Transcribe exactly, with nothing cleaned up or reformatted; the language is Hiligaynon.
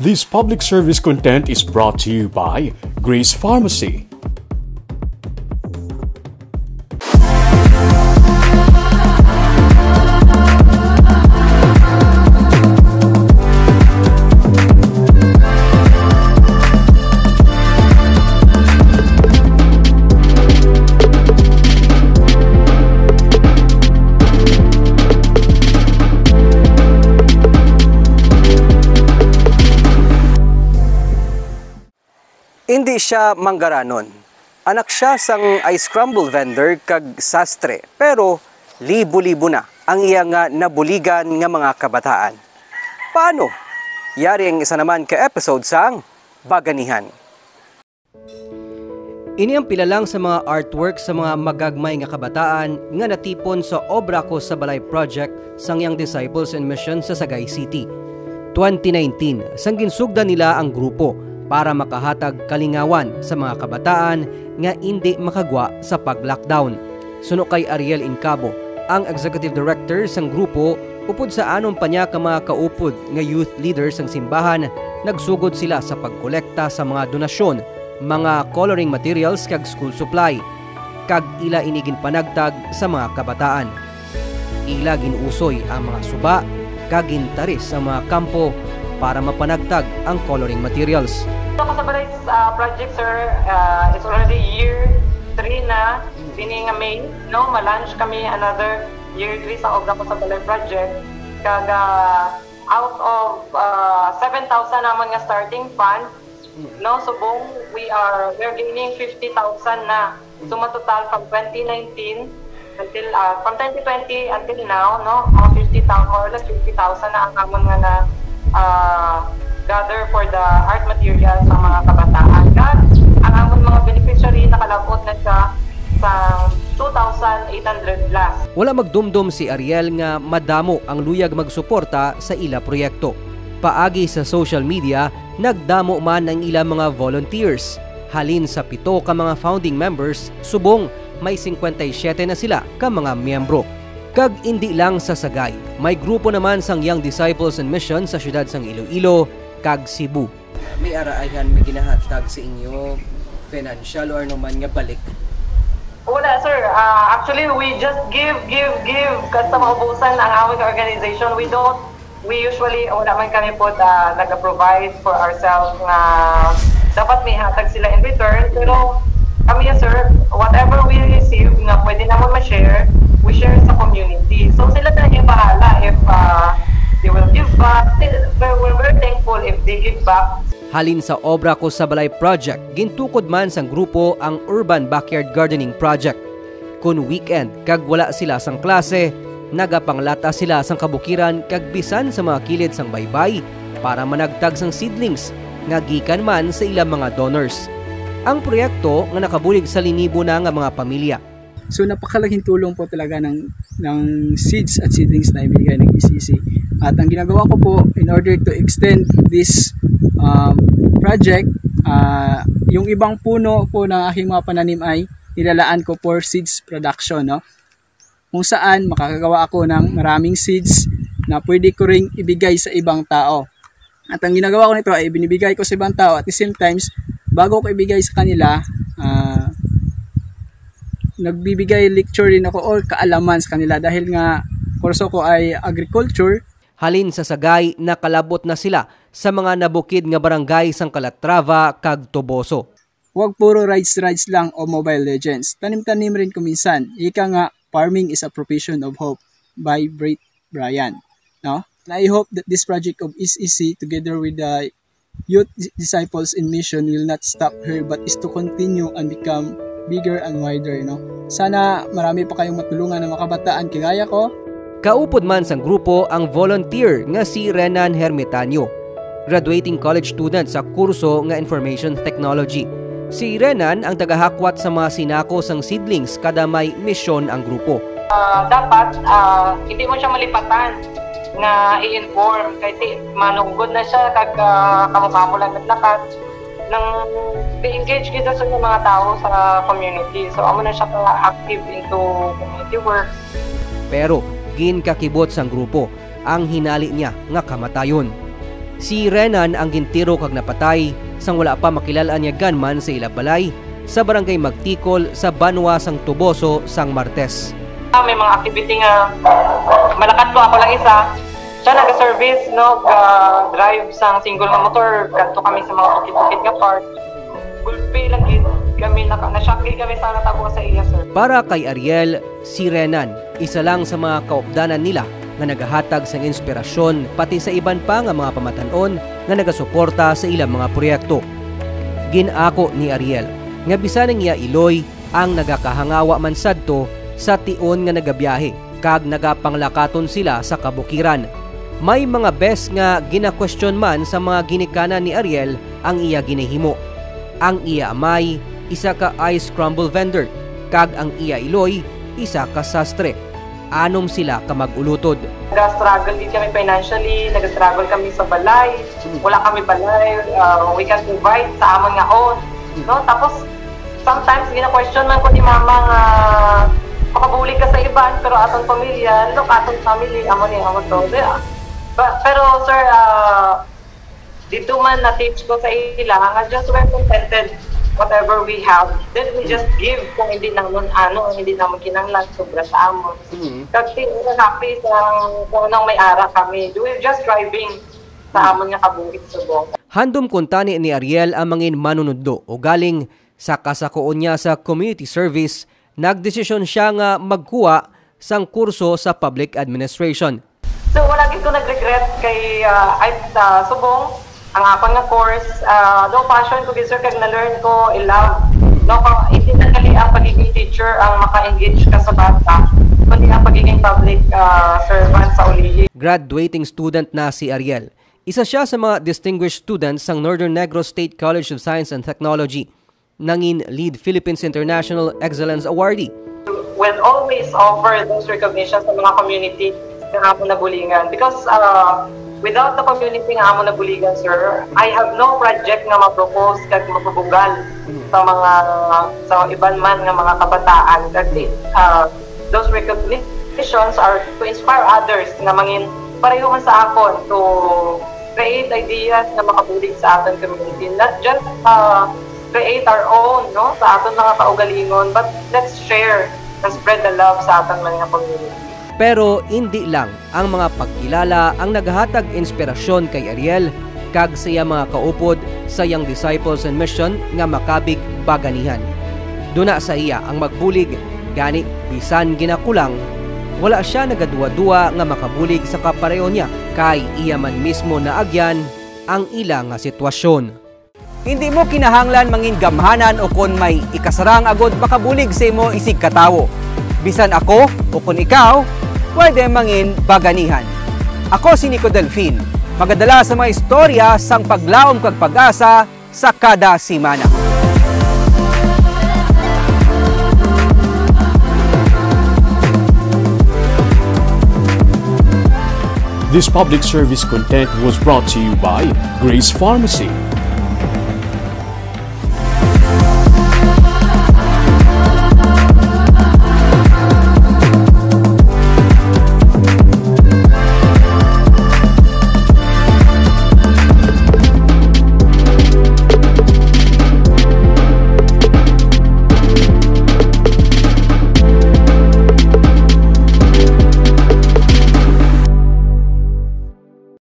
This public service content is brought to you by Grace Pharmacy. Indi sia manggaranon. Anak sia sang ice crumble vendor kag sastre, pero libo-libo na ang iya nga nabuligan nga mga kabataan. Paano? Yari ang isa naman ka episode sang Baganihan. Ini ang pila lang sa mga artwork sa mga magagmay nga kabataan nga natipon sa Obra Ko sa Balay project sang Young Disciples in Mission sa Sagay City. Twenty nineteen, sang ginsugdan nila ang grupo para makahatag kalingawan sa mga kabataan nga indi makagwa sa pag-lockdown. Suno kay Ariel Incabo, ang executive director sang grupo, upod sa anom pa niya ka mga kaupod nga youth leader sang simbahan, nagsugod sila sa pagkolekta sa mga donasyon, mga coloring materials kag school supply, kag ila ini ginpanagtag sa mga kabataan. Ila gin-usoy ang mga suba kag gintaris ang mga kampo para mapanagtag ang coloring materials. Ako sa Balay, ah, project, sir, ah, it's already year three na. Sini nga May, no, ma-launch kami another year three sa Obra Ko sa Balay project. Kag, ah, out of, ah, seven thousand namon nga starting fund, no, subong we are, we're gaining fifty thousand na. So, matotal from twenty nineteen until, ah, from twenty twenty until now, no, mga fifty thousand, more or less fifty thousand na ang amon nga na, ah, gather for the art materials sa mga kabataan. Kag ang amon mga beneficiary nakalabot na siya sa two thousand eight hundred plus. Wala magdumdom si Ariel nga madamo ang luyag magsuporta sa ila proyekto. Paagi sa social media, nagdamo man ang ila mga volunteers. Halin sa pito ka mga founding members, subong may singkwenta y siyete na sila ka mga miyembro. Kag indi lang sa Sagay, may grupo naman sang Young Disciples in Mission sa siyudad sang Iloilo kag Cebu. May ara ayhan may ginahatag sa inyo financial or ano man nga balik? Wala, sir. Ah, actually, we just give, give, give. Kasta maubusan ang aming organization. We don't, we usually, wala man kami po, ah, nag-provide for ourselves nga dapat may hatag sila in return. Pero kami, sir, whatever we receive nga pwede namon ma-share, we share sa community. So, sila na yung bahala if, ah, they will give back. We're, we're very thankful if they give back. Halin sa Obra Ko sa Balay project, gintukod man sang grupo ang Urban Backyard Gardening Project. Kun weekend kag wala sila sang klase, nagapanglata sila sang kabukiran kag bisan sa mga kilid sang baybay para managtag sang seedlings nga gikan man sa ilang mga donors. Ang proyekto nga nakabulig sa linibo na nga mga pamilya. So, napakalaging tulong po talaga ng, ng seeds at seedlings na ibigay ng E C C. At ang ginagawa ko po, in order to extend this, um, project, ah, yung ibang puno po ng aking mga pananim ay nilalaan ko for seeds production, no? Kung saan makakagawa ako ng maraming seeds na pwede ko ring ibigay sa ibang tao. At ang ginagawa ko nito ay ibinibigay ko sa ibang tao. At the same times, bago ko ibigay sa kanila, ah, nagbibigay lecture din ako or kaalaman sa kanila dahil nga kurso ko ay agriculture. Halin sa Sagay, nakalabot na sila sa mga nabukid nga barangay sang Calatrava kag Toboso. Huwag puro rides-rides lang o Mobile Legends. Tanim-tanim rin kuminsan. Ika nga, "Farming is a profession of hope" by Britt Bryan. No? And I hope that this project of E C C together with the Youth Disciples in Mission will not stop here but is to continue and become bigger and wider, no? Sana marami pa kayong matulungan ng mga kabataan kagaya ko. Kaupod man sang grupo ang volunteer nga si Renan Hermitanio, graduating college student sa kurso nga Information Technology. Si Renan ang tagahakwat sa mga sinako sang seedlings kada may misyon ang grupo. Ah, dapat, ah, hindi mo siya malipatan nga i-inform kay ti manunggod na siya kag, ah, kamo-kamo lang naglakat. Nang i-engage kita sa mga tao sa community. So, amo na siya ka-active into community work. Pero ginkakibot sang grupo ang hinali niya nga kamatayon. Si Renan ang gintiro kag napatay sang wala pa makilal-an nga gunman sa ila balay sa Barangay Magtikol sa banwa sang Toboso sang Martes. Ah, may mga activity nga malakat ko ako lang isa. Siya nag-service, no, ga-drive sang single nga motor, kadto kami sa mga bukid-bukid nga part. Gulpi lang gid kami, naka, na-shock gid kami sa natabo sa iya, sir. Para kay Ariel, si Renan, isa lang sa mga kaupdanan nila nga nagahatag sang inspirasyon pati sa iban pa nga mga pamatan-on nga nagasuporta sa ilang mga proyekto. Gin-ako ni Ariel nga bisan ang iya iloy ang nagakahangawa man sadto sa tion nga nagabiyahe kag nagapanglakaton sila sa kabukiran. May mga bes nga ginakwestiyon man sa mga ginikanan ni Ariel ang iya ginahimo. Ang iya amay, isa ka ice crumble vendor, kag ang iya iloy, isa ka sastre. Anom sila ka mag-ulotod. Nag-struggle din kami financially, nag-struggle kami sa balay, wala kami balay, uh, we can provide sa amon nga own. No? Tapos, sometimes, gina-question man ko ni mama nga makabulig ka sa iban, pero aton pamilya, look, aton family, amo ni, amo to. Di, ah, ba- pero, sir, ah, dito man na-teach ko sa ila nga just we're contented whatever we have. Then we just give kung hindi naman ano, hindi naman kinahanglan sobra sa amon. Kag ti- we're happy sa kung anong may ara kami. We're just striving sa amon nga kabuhi subong. Handom kuntani ni Ariel ang mangin manunudlo, ugaling sa kasakoon niya sa community service, nagdesisyon siya nga magkuha sang kurso sa public administration. So, wala gid ko nag-regret kay, ah, ay, sa subong, ang akon nga course, ah, daw passion ko gid, sir, kag na-learn ko, I love. No, kung hindi na gali ang pagiging teacher ang maka-engage ka sa bata, kundi ang pagiging public, ah, servant sa ulihi. Graduating student na si Ariel. Isa siya sa mga distinguished students sang Northern Negros State College of Science and Technology. Nangin Lead Philippines International Excellence Awardee. Will always offer those recognitions sa mga community nga amon nabuligan. Because, uh, without the community nga amon nabuligan, sir, I have no project nga ma-propose kag mapabugal sa mga, sa iban man nga mga kabataan. Kag, uh, those recognitions are to inspire others nga mangin pareho man sa akon to create ideas nga makabulig sa aton community. Not just, uh, create our own, no, sa aton mga kaugalingon, but let's share and spread the love sa aton mga community. Pero indi lang ang mga pagkilala ang naghatag inspirasyon kay Ariel kag sa iya mga kaupod sa Young Disciples and Mission nga makabig baganihan. Duna sa iya ang magbulig, gani bisan ginakulang, wala siya nagaduwa-duwa nga makabulig sa kapareho niya, kay iya man mismo naagyan ang ila nga sitwasyon. Hindi mo kinahanglan mangin gamhanan o kon may ikasarang agod makabulig sa imo isig ka tawo. Bisan ako o kon ikaw, pwede mangin baganihan. Ako si Nico Delfin, magadala sa mga istorya sang paglaom kag pag-asa sa kada semana. This public service content was brought to you by Grace Pharmacy.